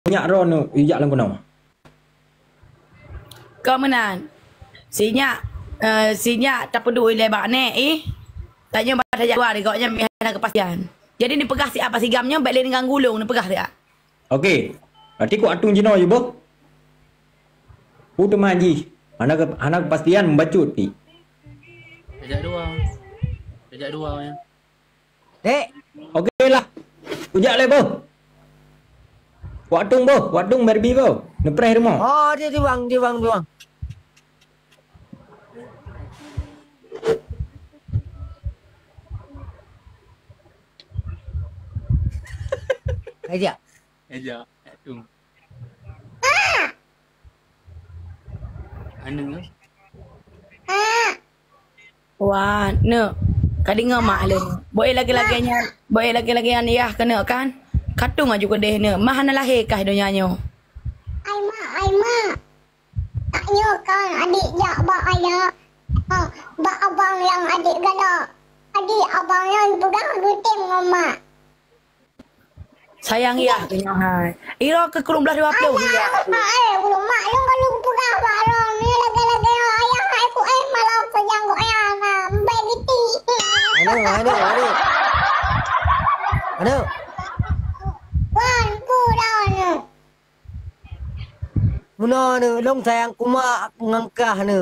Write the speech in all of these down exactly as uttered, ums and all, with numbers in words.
nyak droeneuh ijak lam keunoe. Kon meunan. Si nyak, eh, si nyak tapeuduek ilée bak nèk ih. Tanyoe bah tajak luwa di gobnyan meuhana keupastian. Jadi neupeugah siat bak si Gam nyoe bèk lé neuganggu lôn, neupeugah siat. Oke. Berarti kok ateueng jinoe yue beuh? Peue teuma jih? Hana ke-, hana keupastian bacut ti. Tajak dua. Tajak dua ya. Dek. Oke lah. Kujak lé beuh. Wak Tung beuh, Wak Tung Barbie beuh. Neupreh rumoh. Oh, dia diwang, diwang, diwang. Aja. Aja. Tung. Aneuk. Wah, neuk. Ka deungoe mak lôn. Bôh lagèe-lagèe nyan, bôh lagèe-lagèe nyan yah keuneuk kan? Katong aju keudeh neuk. Mah hana lahé kah donya nyoe? Ai mak, ai mak. Tak nyoe kan adik jak bak ayah. Ha, bak abang nyang adik galak. Adik abang nyan peugah geutem ngon mak. Sayang yah keu nyoe hai. Iro keu kureueng blaih dua ploh yah. Eh, ulôn mak lôn kalau peugah bak lôn ni lagèe-lagèe ayah hai ku eh malam sejang ku ayah na mbek giti. Aduh, aduh, aduh. Aduh. Wan ku dah ni. Meunoe ni, lôn sayang keu mak ngon kah ni.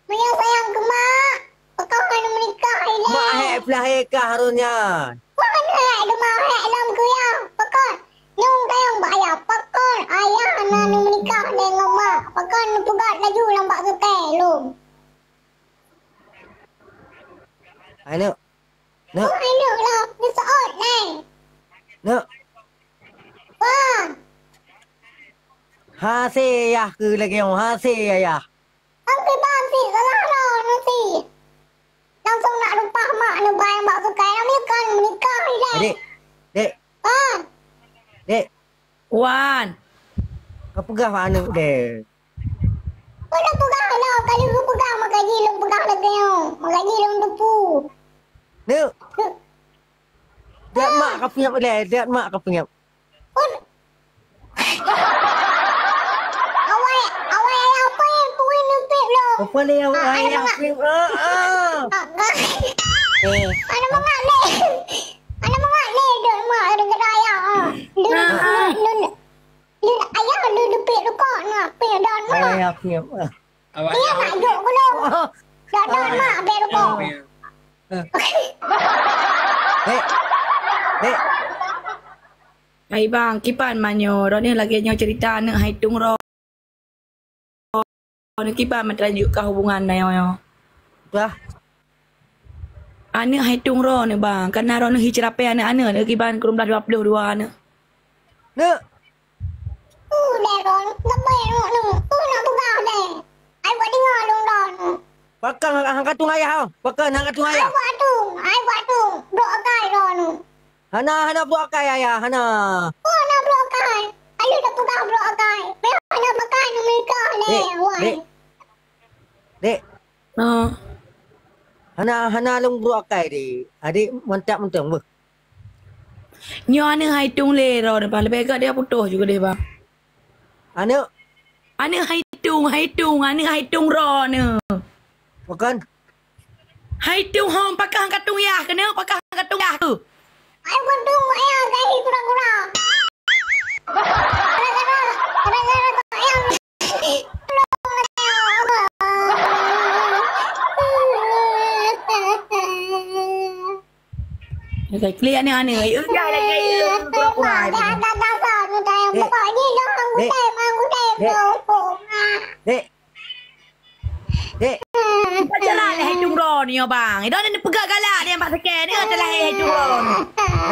Meunyoe sayang keu mak, pakon hana meunikah ilèe? Mak hék peulahé kah harôh nyan. Pakon hék teuma hék lom keu yah? Pakon? Nyang sayang bak ayah, pakon ayah hana neumeunikah lé ngon mak? Pakon neupeugah laju lam bak keukai lom? Hai neuk. Neuk. Hai neuk lah, neuseuôt nai. Neuk. Wah. Hase yah keu lagèe nyoe, hase yah. Angkeuban cit salah droeneuh cit. Langsung nak lumpah mak neubai bak keukai, namiet kan meunikah ilèe. Dek, dek. Ah. Dek. Wan. Ka peugah bak aneuk deh. Peue peugah lom, ka lheueh peugah maka jih lôn peugah lagèe nyoe. Maka jih lôn teupeue. Neuk. Neuk. Lihat mak ka peungap ilèe, lihat mak ka peungap. Pun. Awai, awai ayah pui, pui neupik lom. Apa ni awai ayah pui? Ah, ah. Ah, ah. Eh. Ada mangat lé. Ada mangat lé dok mak ada geura ayah. Ah. Dun, dun, dun, dun ayah dun dupik lukok na pih don mak. Ayah pui. Ah. Awak dia nak juk dulu. Dah don mak bek lukok. Dek. Dek. Hai bang, kiban manyo, droeneuh lagèe nyoe cerita aneuk hai tung ro. Droeneuh kiban meulanjut ka hubungan nyoe. Dah. Aneuk hai tung ro ni bang, kana droeneuh hi ceurapée aneuk-aneuk kiban kureueng blaih dua ploh dua aneuk. Neuk. Uh, deh ron, leubeh ron, ron. Uh, nak peugah deh. Ai buat dengar lôn ron. Pakon hang ka tueng ayah, pakon hang ka tueng ayah. Ai buat tu, ai buat tu. Brok akai ron. Hana, hana brok akai ayah, hana. Oh, hana brok akai. Ayo dah peugah brok akai. Meh hana pakai ni menikah ni. Dek, wai. Dek. Dek. Ah. Hana, hana lôn brok akai dek. Adik mantap mantong beuh. Nyoe aneuk hai tung lé ro depan leubeh gak dia putôh juga deh bang. Aneuk. Aneuk hai tung, hai tung, aneuk hai tung ro ne. Bukan. Hai tung hom pakah ka tung yah kena pakah ka tung yah tu. Hai tung ayah gahi kura-kura. Gara-gara, gara-gara ayah. Klik aneh-aneh. Eh, udah lagi. Pura-pura. Dek. Dek. Dek. Dek. Jalan lah hai tung ro ni, bang. Dah ni peugah galak dia bak sekel ni, adalah hai tung ro ni.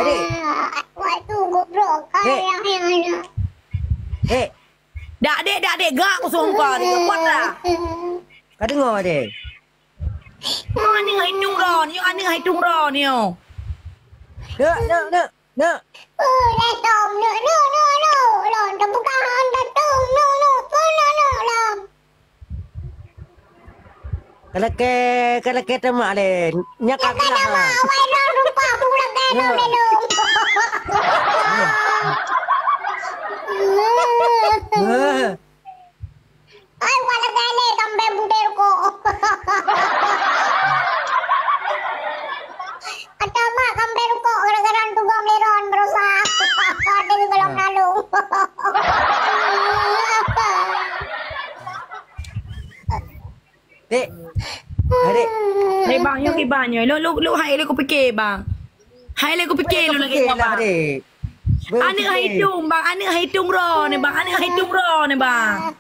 Adik. Waktu goblok. Dek. Dek. Dak dek, dak dek, gak kosong kau ni. Kuat lah. Ka dengar dek. Nyoe aneuk hai tung ro, nyoe aneuk hai tung ro nyoe. Nak, nak, nak, nak. Oh, dah tom, nak, nak, nak, nak. Lom, dah buka han, dah tom, nak, nak, pun nak, nak, lom. Kalau ke, kalau ke temak le, nyak ka kena ha. Awai dah rupa aku dah kena dulu. Hah? Ai, wala gane sampai budel ko. Ada mak sampai ruko gara-gara tugam leron berusaha. Ada di dalam lalu. Dek. Hai, Dek. Hai, bang, nyoe kiban nyoe. Lôn, lôn, lôn hai lé kupike, bang. Hai lé kupike lôn lagèe nyoe, bang. Aneuk hai tung, bang. Aneuk hai tung droeneuh, bang. Aneuk hai tung droeneuh, bang.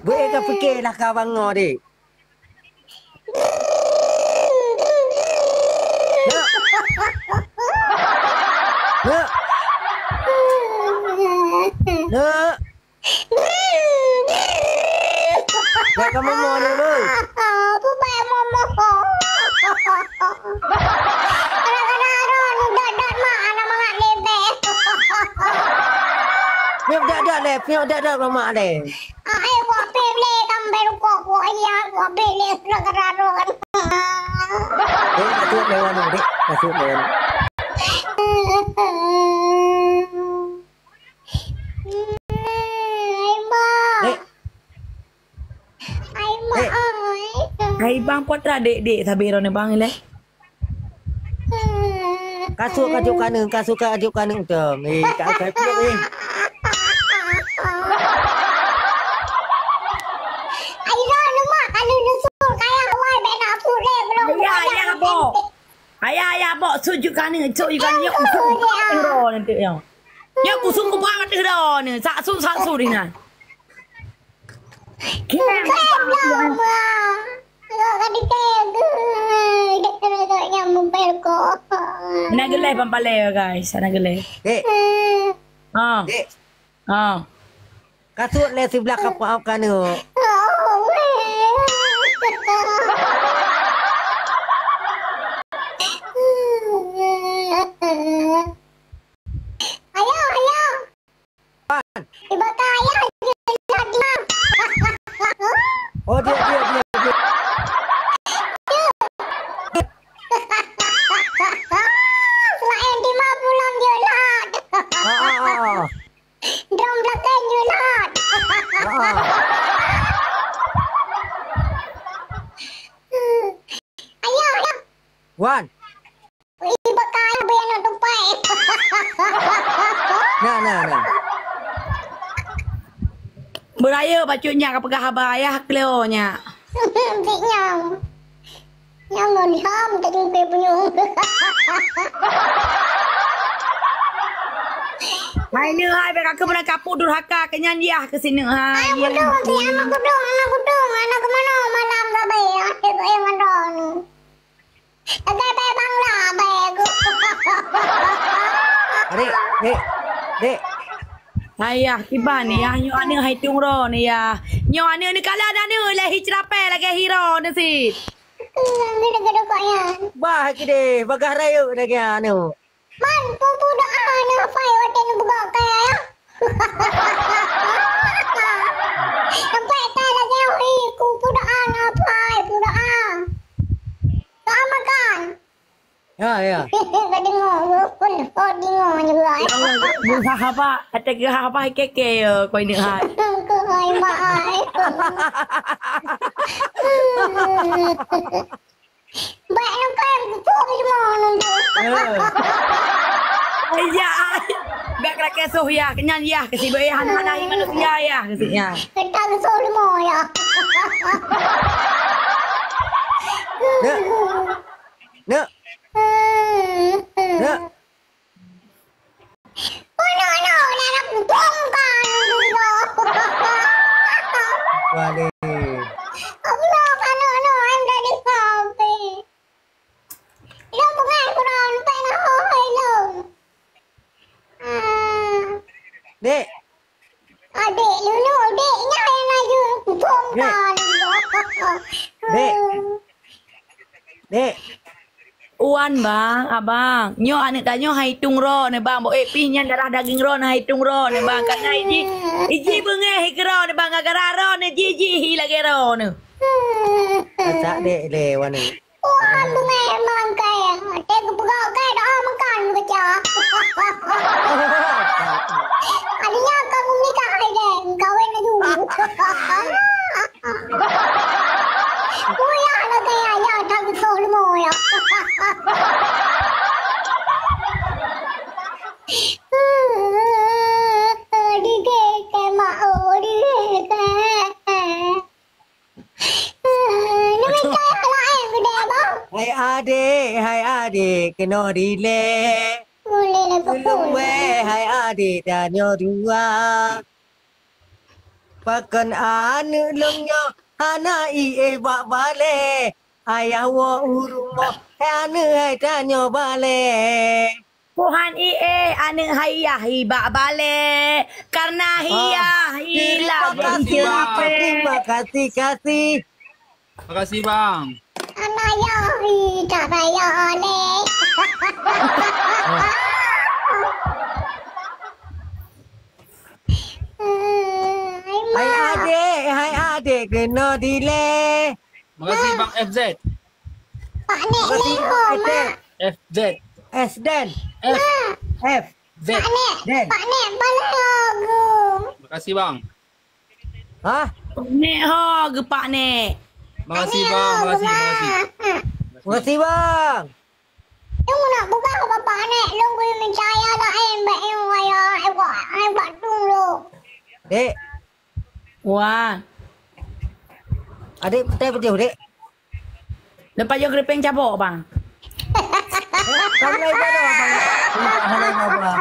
Beuh ka pike lah ka bangoe, Dek. Neuk. Neuk. Neuk. Bèk kamoe moe nyoe, Boy. Peue bèk moe-moe? Kadang-kadang droeneuh dot-dot mak hana mangat lé bèk. Piep dot-dot lé, piep dot-dot mak lé. Ai, kuah pèp lé, sampai rukok, kuah iya, kuah pèp lé, kadang-kadang droeneuh. Dek, kasut lé wan, Dek, kasut lé wan. Hai, Bang. Dek. Hai, Bang. Dek. Hai, Bang, putra dek-dek sabe droeneuh, Bang, ilèe. Kasut ka jok keuneuk, kasut ka jok keuneuk, Tom. Eh, ka, ka, ka, eh. Ai, droeneuh, Mak, ka lheueh neusut, kaya awai, bèk na sut lé, belum. Ya, ya, Bok. Ayah, ayah, bok, sut ju keuneuk, sut ju keuneuk, sut ju keuneuk, nanti, ya. Ya, kusut kuba ateueh droeneuh, sak sut, sak sut inan. Hana geuleh pampalèe, guys, hana geuleh. Dek. Ha. Dek. Ha. Kasut lé siblah kapok keuneuk. Ayah, ayah. Ibarat ayah jadi. Oh, dia, dia, dia, dia. Selain di ma pulang dia lah. Ah, ah, ah, ah. Drum belakang you lot. Ah. Ayah, ayah. Wan. Ih, bakal ayah beu aneuk tupai. Nah, nah, nah. Beuraya bacut nyak ka peugah haba ayah kleo nyak. Cik nyang. Nyang ngon ham tadi kue punyueng. Hai neu hai, bèk ka keumeunang kaput durhaka keu nyan yah keu sineuk hai. Anak kudung, si anak kudung, anak kudung, anak keumanö malam sabe, akhé sabe mandon. Sabe bangla bae ku. Dek, dek, dek. Ayah, kiban ni yah, nyoe aneuk hai tung ro ni yah. Nyoe aneuk ni kala aneuk leh hi ceurapèe lagèe hiro ni sit. Gede-gede kok nyan. Bah kideh, bagah rayeuk lagèe aneuk. Man, peue-peue doa neuhafai watèe neupeugah kaya, ya? Sampai tai lagèe hui, ku peue doa neuhafai, peue doa. Doa makan. Ya, ya. Ka deungö, pun, oh, deungö juga, eh. Ya Allah, geuhah haba, watèe geuhah haba kèe-kèe, ya, koi neuhai. Koi mak ai. Baik nangkai buku di rumah nunggu. Eh. Iya, ai. Bèk keurakèe soh yah, keunyan yah, keu sibeuet yah, hana-hana ié manusia yah, keu sibeuet yah. Kita ke soh lima ya. Nak. Nak. Nak. Aneuk-aneuk, aneuk bungkah aneuk dua. Wale. Allah, aneuk-aneuk, han jadi sabe. Lôn peugah keu droeneuh, pèng na hôi lôn. Ah. Dek. Adek lôn, dek nyan laju bungkah aneuk dua. Dek. Dek. Wan, bang, abang. Nyoe aneuk tanyoe hai tung ro nyoe, bang. Bok ék pih nyan darah daging ro nyoe hai tung ro nyoe, bang. Karena iji, iji beungéh hi keu ro nyoe, bang. Gara-gara ro nyoe ji, ji hi lagèe ro nyoe. Pacak dek lé wan nyoe. Wan beungéh bang kaya. Eh, geupeugah, "Oke, doa makan," baca. Akhirnya kamu nikah, hai deh, kawin laju. Puyah lah kaya ya, tak betul semua ya. Dikit, mak, oh, dikit. Hai adek, hai adek, keunoe dilèe. Ulèe, hai adek, tanyoe dua. Pakon aneuk lôn nyoe hana ié bak balèe? Ayah woe u rumoh, hai aneuk hai tanyoe balèe. Pohan ié aneuk hai yah i bak balèe, karena hi yah i lam. Terima kasih, Bang. Terima kasih, kasih. Makasih, Bang. Aneuk yah i tak payah lé. Hai adek, hai adek, keunoe dilèe. Makasih, Bang F Z. Pak Nek Leho, Mak. F Z. S dan. F. F. Z. Pak Nek, Pak Nek, bala lagu. Makasih, Bang. Hah? Pak Nek ho, geupak Nek. Makasih, Bang. Makasih, makasih. Makasih, Bang. Lôn nak peugah bak Pak Nek, lôn keuneuk meucaya laén bak nyang raya, eh, bak, eh, bak dum lôn. Dek. Wah. Adek, teh peujeuh, Dek. Lepas jok keripieng cabok, Bang. Assalamualaikum, Bang. Waalaikumsalam.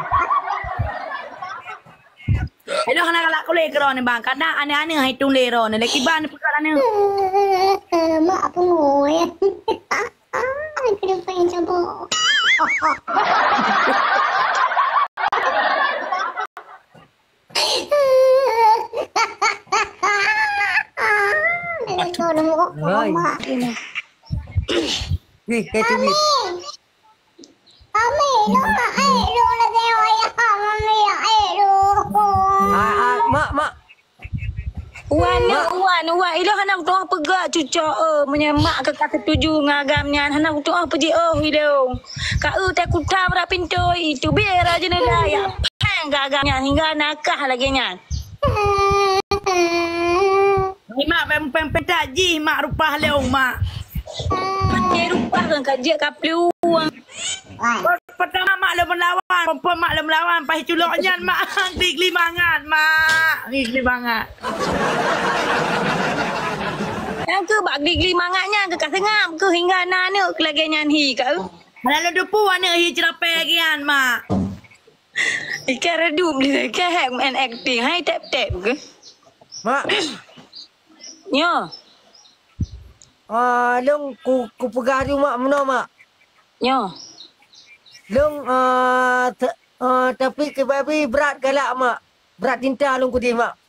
Hello, hana galak kulé keudroe ni, Bang. Kadang aneuëk-aneuëk hai tueng lé droe ni. Lé kiban peugah aneuëk. Mak pungui. Keripieng cabok. Hai. Nih, kayak tubit. Mami, lu nak air lu lagi, ayah, Mami, air lu. Ah, ah, mak, mak. Wan, wan, wan. Ilong hana kutu'oh peugah cucok, eh. Meunyoe mak ka, ka setuju ngon agam nyan, hana kutu'oh peujiôh ilong. Ka eu teukutam rak pintoe, teubiet rak jeuneuda, ya pang ka agam nyan hingga nakah lagèe nyan. Hai mak, pem, pem, pem, tak jih mak rupah lé mak. Pasti rupah kan ka jeuet ka peuluwang. Pertama mak lom melawan, perempuan mak lom melawan, pas culok nyan mak gli-gli mangat, mak gli-gli mangat. Nyang keu bak gli-gli mangat nyan keu ka seungab keu hingga na aneuk keu lagèe nyan hi ka. Hana lôn teupeu aneuk hi ceurapée lagèe nyan, mak. Ikan redup di ikan hek main akting. Hai tep-tep ke? Mak. Nyo. Ah, lôn ku, kupeugah di mak meunoe, mak. Nyo. Lôn, ah, te-, ah, tapi keu babi brat galak, mak. Brat cinta lôn keudeh, mak.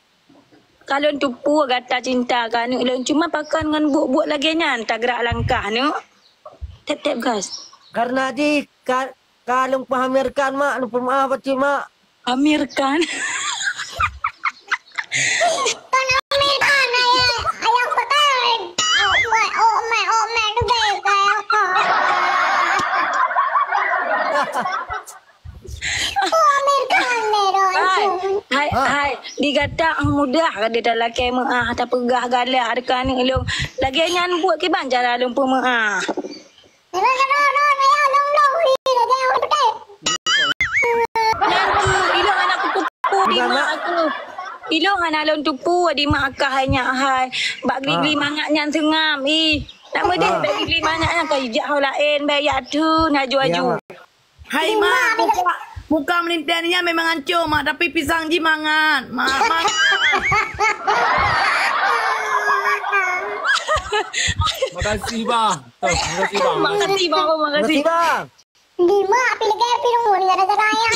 Ka lôn teupeu gata cinta keu aneuk lôn, cuma pakon ngon buet-buet lagèe nyan tagrak langkah neuk. Tep-tep gas. Karena di ka, ka lôn peuamirkan, mak, lôn peumeu'ah bacut, mak. Amirkan. Kon Amirkan, ayah, ayah pekan. Oh, mak, oh, mak, oh, mak, tu gaya, gaya. Hai, hai, hai. Di gata mudah ka di talakèe meu'ah, tapeugah galak dekat aneuk lôn. Lagèe nyan buet kiban cara lôn peumeu'ah. Nyan keuh, ilôn hana kuteupeu di mak keuh. Ilôn hana lôn teupeu di mak kah hai nyak hai. Bak gli-gli mangat nyan seungab ih. Nak meudeh bak gli-gli mangat nyan ka ijak ho laén, bak ijak theun aju-aju. Hai, mak, muka, muka meulintèe nyan memang hancô, mak, tapi pisang jih mangat, mak, mangat. Makasih, bang. Makasih, bang. Makasih, bang. Makasih, bang. Di mak api lagi api nunggu ni gara-gara ya.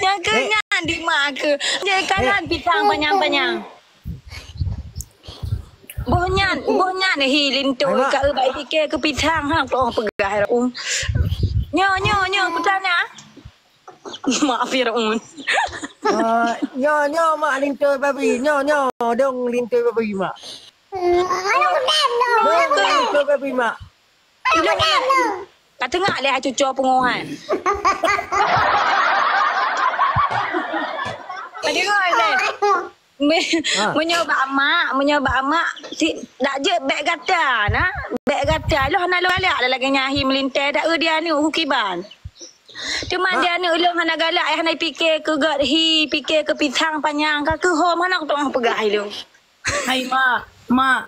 Nyang keu nyan di mak keuh. Jadi kanan pisang panyang-panyang. Boh nyan, boh nyan hi linto ka eu bai pike keu pisang ha, oh peugah Raun. Nyo, nyo, nyo, kutanya. Mak Firaun. Ah, nyo, nyo, mak linto babi. Nyo, nyo, dong linto babi, mak. Anak kudem tu, anak kudem. Betul, betul, Mak. Anak kudem tu. Ka teungak lé hai cucoe pungo hai. Ka teungak lé. Me-, Ha. Meunyoe bak mak, meunyoe bak mak, si, dak jeuet bèk gata na. Bèk gata. Lôn hana lôn galak lagèe nyan hi meulintèe, dak eu di aneuk kiban. Teuma Mak. Di aneuk lôn hana galak, hana pike keu gèt hi, pike keu pisang panyang, ka keu hom hana kuteumé peugah lôn. Hai mak, mak.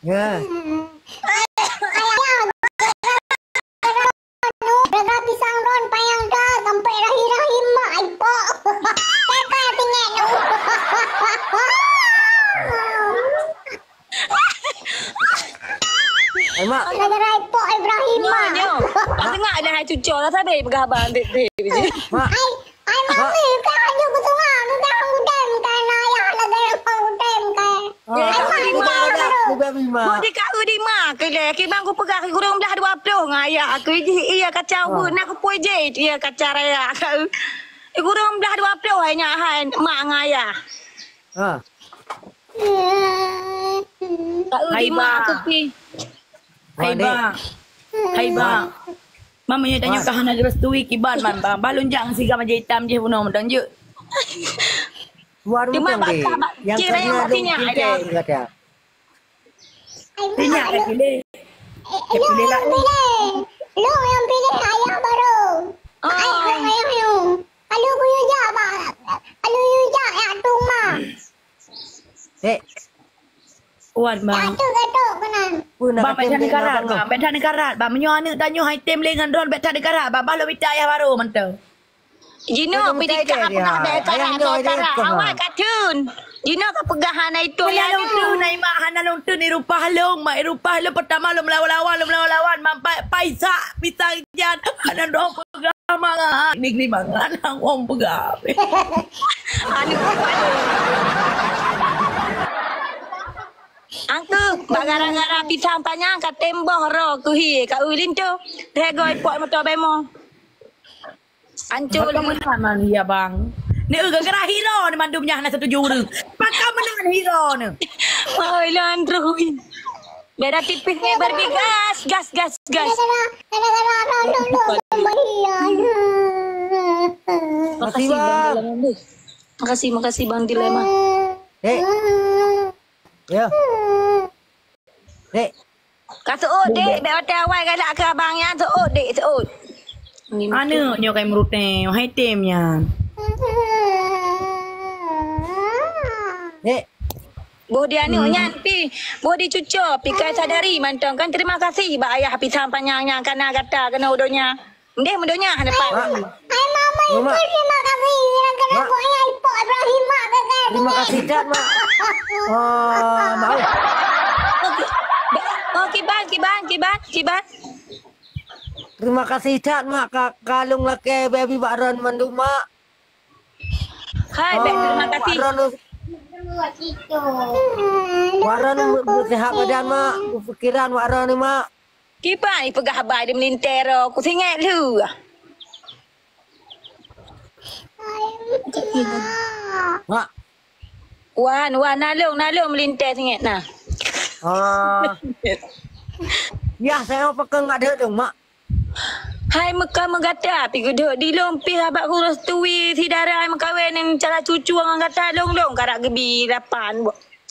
Ya. Gara pisang ron panyang dah sampai rahim-rahim mak ai pok. Kaka tinggal tu. Ai mak. Gara-gara ai pok Ibrahim mak. Nyo, nyo. Ka teungak dah hai cucoe lah sabe peugah haba deh, deh. Mak. Ai, ai mami kan aju kuteunga, udah udem kan ayah lagèe udem kan. Ah, ai mak, mak, mak. Udah mak. Buat di kau di mak ke deh. Kiban kupeugah kureueng blah dua ploh ngon ayah. Aku iji iya kacau bu, nak kupui je iya kaca raya kau. Kureueng blah dua ploh hai nyak hai mak ngon ayah. Ha. Kau di mak aku pi. Hai ba. Hai ba. Mak, meunyoe tanyoe ka hana geurestui kiban man ba. Balon jak ngon sigam aja itam jih bunoe mantong jeuet. Luar mantong deh. Nyang kena dong pike kata. Sinyak ka pilih. Ka pilih lah. Lu yang pilih ayah baru. Ai, ai, ai, ai. Alu kuyuja ba. Alu yuja ya tuma. Dek. Wan, Bang. Bang, bèk that neukarat, Bang. Bèk that neukarat, Bang. Meunyoe aneuk tanyoe hai tem lé ngon droen, bèk that neukarat, Bang. Bah lôn mita ayah baru mantong. Jinoe pih dikah peugah bèk karat, bèk karat. Awai ka theun. Jinoe ka peugah hana itu ya. Hana lôn theun, ai mak, hana lôn theun, i rupah lôn, mak, i rupah lôn. Pertama lôn meulawan-lawan, lôn meulawan-lawan, mak, pai, pai sak pisang jan. Hana droen peugah mangat, negeri mangat, hana wong peugah. Aneuk. Angku, bak gara-gara pisang panyang ka tem boh ro kuhi ka ulin tu. Degoi pok moto bemo. Ancol. Pakon meunan man, ya, Bang. Ni, eh, gara-gara hiro ni mandum nyan hana satu juru. Pakon meunan hiro ni. Oi, lan terus. Beda tipis ni, Barbie. Gas, gas, gas, gas. Makasih, Bang. Makasih, makasih, Bang Dilema. Eh. Ya. Dek. Ka seuôt, Dek. Bèk watèe awai galak keu abang nyan, seuôt, Dek, seuôt. Aneuk nyoe kai meurutée, hai tem nyan. Dek. Boh di aneuk nyan pih, boh di cucoe pih kai sadari mantong kan. Terima kasih bak ayah pisang panyang nyang ka na gata keunoe u donya. Ndeh meudonya hana pat. Mak. Hai mama, Mak. Terima kasih. Mak. Buatnya ipok Ibrahim, Mak, gagal. Terima kasih that, Mak. Ah, Mak. Oh, kiban, kiban, kiban, kiban. Terima kasih that, Mak. Ka, ka lôn lakée baby bak droen mandum, Mak. Hai, bèk terima kasih. Wak Ron, Wak Ron beusehat badan, Mak. Beupikiran Wak Ron ni, Mak. Kiban ipeugah haba di meulintèe ro, kusingét lheueh. Mak. Wan, wan, nalông, nalông meulintèe singét na. Ah. Yah, saya pakai nggak ada dong, Mak. Hai meuka meugata pih geudhôt di lôn pih abak kurus tui si dara hai meukawen ngon cara cucu ngon gata lôn-lôn karak geubi lapan buet.